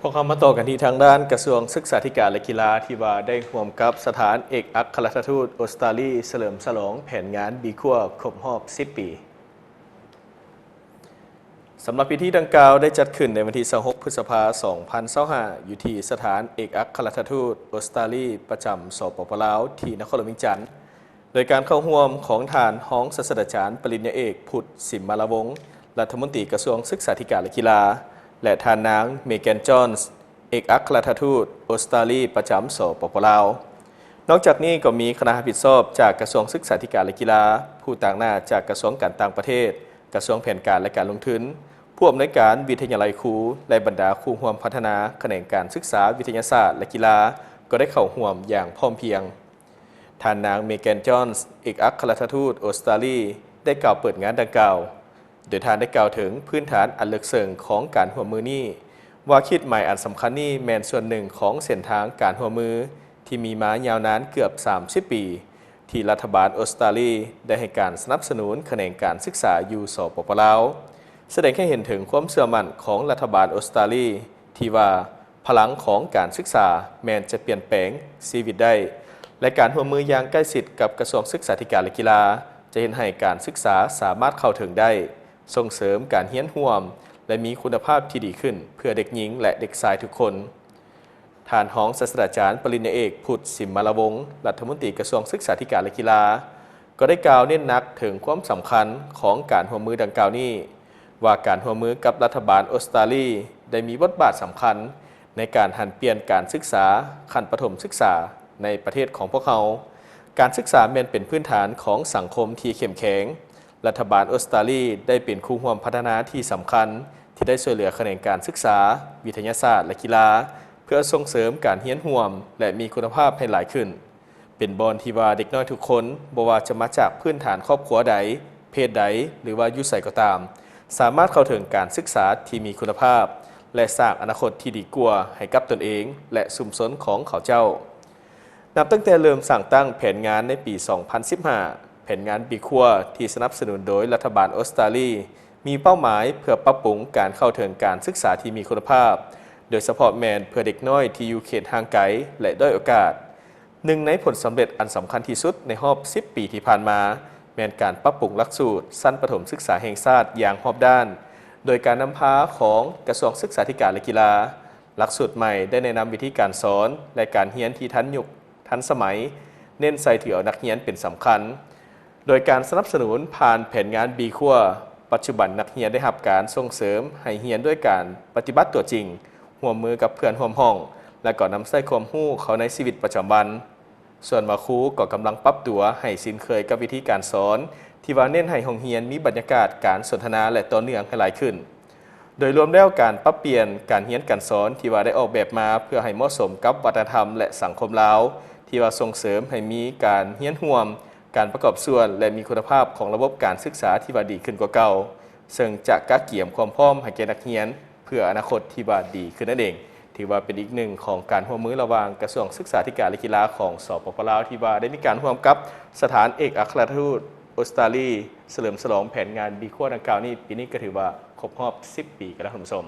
ພວກເຮົາມາຕໍ່ກັນທີ່ທາງດ້ານກະຊວງສຶກສາທິການ ແລະ ກິລາ ທີ່ວ່າໄດ້ຮ່ວມກັບສະຖານເອກອັກຄະລັດຖະທູດອົດສະຕາລີ ສະເຫຼີມສະຫຼອງແຜນງານບີຄົວຄົບຮອບສິບປີ. ສຳລັບພິທີດັ່ງກ່າວໄດ້ຈັດຂຶ້ນໃນວັນທີຊາວຫົກ ພຶດສະພາ ສອງພັນຊາວຫ້າ ຢູ່ທີ່ສະຖານເອກອັກຄະລັດຖະທູດອົດສະຕາລີ ປະຈຳ ສປປ ລາວ ທີ່ນະຄອນຫຼວງວຽງຈັນ ໂດຍການເຂົ້າຮ່ວມຂອງທ່ານຮອງສາດສະດາຈານປະລິນຍາເອກ ພຸດ ສິມມາລາວົງ ລັດຖະມົນຕີກະຊວງສຶກສາທິການ ແລະ ກິລາ ແລະ ທ່ານນາງ ເມແກນ ຈອນ ເອກອັກຄະລັດຖະທູດອົດສະຕາລີປະຈຳ ສປປ ລາວ. ນອກຈາກນີ້ກໍມີຄະນະຮັບຜິດຊອບຈາກກະຊວງສຶກສາທິການ ແລະ ກິລາ, ຜູ້ຕາງໜ້າຈາກກະຊວງການຕ່າງປະເທດ, ກະຊວງແຜນການ ແລະ ການລົງທຶນ, ຜູ້ອຳນວຍການວິທະຍາໄລຄູ ແລະ ບັນດາຄູຮ່ວມພັດທະນາຂະແໜງການສຶກສາ, ວິທະຍາສາດ ແລະ ກິລາ ກໍໄດ້ເຂົ້າຮ່ວມຢ່າງພ້ອມພຽງ. ທ່ານນາງ ເມແກນ ຈອນ ເອກອັກຄະລັດຖະທູດອົດສະຕາລີ ໄດ້ກ່າວເປີດງານດັ່ງກ່າວ, ໂດຍທ່ານໄດ້ກ່າວເຖິງພື້ນຖານອັນເລິກເຊິ່ງຂອງການຮ່ວມມືນີ້ ວ່າຂີດໝາຍອັນສຳຄັນນີ້ແມ່ນສ່ວນໜຶ່ງຂອງເສັ້ນທາງການຮ່ວມມືທີ່ມີມາຍາວນານເກືອບສາມສິບປີ ທີ່ລັດຖະບານອົດສະຕາລີໄດ້ໃຫ້ການສະໜັບສະໜູນຂະແໜງການສຶກສາຢູ່ ສປປ ລາວ, ສະແດງໃຫ້ເຫັນເຖິງຄວາມເຊື່ອໝັ້ນຂອງລັດຖະບານອົດສະຕາລີ ທີ່ວ່າ ພະລັງຂອງການສຶກສາແມ່ນຈະປ່ຽນແປງຊີວິດໄດ້ ແລະ ການຮ່ວມມືຢ່າງໃກ້ຊິດກັບກະຊວງສຶກສາທິການ ແລະ ກິລາ ຈະເຮັດໃຫ້ການສຶກສາສາມາດເຂົ້າເຖິງໄດ້, ສົ່ງເສີມການຮຽນຮ່ວມ ແລະ ມີຄຸນນະພາບທີ່ດີຂຶ້ນເພື່ອເດັກຍິງ ແລະ ເດັກຊາຍທຸກຄົນ. ທ່ານຮອງສາດສະດາຈານປະລິນຍາເອກ ພຸດ ສິມມາລາວົງ ລັດຖະມົນຕີກະຊວງສຶກສາທິການ ແລະ ກິລາ ກໍໄດ້ກ່າວເນັ້ນໜັກເຖິງຄວາມສຳຄັນຂອງການຮ່ວມມືດັ່ງກ່າວນີ້ ວ່າການຮ່ວມມືກັບລັດຖະບານອົດສະຕາລີໄດ້ມີບົດບາດສຳຄັນໃນການຫັນປ່ຽນການສຶກສາຂັ້ນປະຖົມສຶກສາໃນປະເທດຂອງພວກເຮົາ. ການສຶກສາແມ່ນເປັນພື້ນຖານຂອງສັງຄົມທີ່ເຂັ້ມແຂງ. ລັດຖະບານອົດສະຕາລີໄດ້ເປັນຄູ່ຮ່ວມພັດທະນາທີ່ສຳຄັນ ທີ່ໄດ້ຊ່ວຍເຫຼືອຂະແໜງການສຶກສາ, ວິທະຍາສາດ ແລະ ກິລາ ເພື່ອສົ່ງເສີມການຮຽນຮ່ວມ ແລະ ມີຄຸນນະພາບໃຫ້ຫຼາຍຂຶ້ນ. ເປັນບ່ອນທີ່ວ່າເດັກນ້ອຍທຸກຄົນ, ບໍ່ວ່າຈະມາຈາກພື້ນຖານຄອບຄົວໃດ, ເພດໃດ ຫຼື ວ່າຢູ່ໃສກໍຕາມ, ສາມາດເຂົ້າເຖິງການສຶກສາທີ່ມີຄຸນນະພາບ ແລະ ສ້າງອະນາຄົດທີ່ດີກວ່າໃຫ້ກັບຕົນເອງ ແລະ ຊຸມຊົນຂອງເຂົາເຈົ້າ. ນັບຕັ້ງແຕ່ເລີ່ມສ້າງຕັ້ງແຜນງານໃນປີສອງພັນສິບຫ້າ, ແຜນງານບີຄົວທີ່ສະໜັບສະໜູນໂດຍລັດຖະບານອົດສະຕາລີ ມີເປົ້າໝາຍເພື່ອປັບປຸງການເຂົ້າເຖິງການສຶກສາທີ່ມີຄຸນນະພາບ, ໂດຍສະເພາະແມ່ນເພື່ອເດັກນ້ອຍທີ່ຢູ່ເຂດຫ່າງໄກ ແລະ ດ້ອຍໂອກາດ. ໜຶ່ງໃນຜົນສຳເລັດອັນສຳຄັນທີ່ສຸດໃນຮອບສິບປີທີ່ຜ່ານມາ ແມ່ນການປັບປຸງຫຼັກສູດຊັ້ນປະຖົມສຶກສາແຫ່ງຊາດຢ່າງຮອບດ້ານ, ໂດຍການນຳພາຂອງກະຊວງສຶກສາທິການ ແລະ ກິລາ. ຫຼັກສູດໃໝ່ໄດ້ແນະນຳວິທີການສອນ ແລະ ການຮຽນທີ່ທັນຍຸກທັນສະໄໝ, ເນັ້ນໃສ່ຖືເອົານັກຮຽນເປັນສຳຄັນ. ໂດຍການສະໜັບສະໜູນຜ່ານແຜນງານບີຄົວ, ປັດຈຸບັນນັກຮຽນໄດ້ຮັບການສົ່ງເສີມໃຫ້ຮຽນດ້ວຍການປະຕິບັດຕົວຈິງ, ຮ່ວມມືກັບເພື່ອນຮ່ວມຫ້ອງ ແລະ ກໍນຳໃຊ້ຄວາມຮູ້ເຂົ້າໃນຊີວິດປະຈຳວັນ. ສ່ວນວ່າຄູກໍກຳລັງປັບຕົວໃຫ້ຊິນເຄີຍກັບວິທີການສອນ ທີ່ວ່າເນັ້ນໃຫ້ໂຮງຮຽນມີບັນຍາກາດການສົນທະນາ ແລະ ຕໍ່ເນື່ອງໃຫ້ຫຼາຍຂຶ້ນ. ໂດຍລວມແລ້ວ, ການປັບປ່ຽນການຮຽນການສອນທີ່ວ່າໄດ້ອອກແບບມາເພື່ອໃຫ້ເໝາະສົມກັບວັດທະນະທຳ ແລະ ສັງຄົມລາວ, ທີ່ວ່າສົ່ງເສີມໃຫ້ມີການຮຽນຮ່ວມ, ການປະກອບສ່ວນ ແລະ ມີຄຸນນະພາບຂອງລະບົບການສຶກສາທີ່ວ່າດີຂຶ້ນກວ່າເກົ່າ, ເຊິ່ງຈະກະກຽມຄວາມພ້ອມໃຫ້ແກ່ນັກຮຽນເພື່ອອະນາຄົດທີ່ວ່າດີຂຶ້ນນັ້ນເອງ. ຖືວ່າເປັນອີກໜຶ່ງຂອງການຮ່ວມມືລະຫວ່າງກະຊວງສຶກສາທິການ ແລະ ກິລາຂອງ ສປປ ລາວ ທີ່ວ່າໄດ້ມີການຮ່ວມກັບສະຖານເອກອັກຄະລັດຖະທູດອົດສະຕາລີ ສະເຫຼີມສະຫຼອງແຜນງານບີຄົວດັ່ງກ່າວນີ້, ປີນີ້ກໍຖືວ່າຄົບຮອບສິບປີກັນແລ້ວທ່ານຜູ້ຊົມ.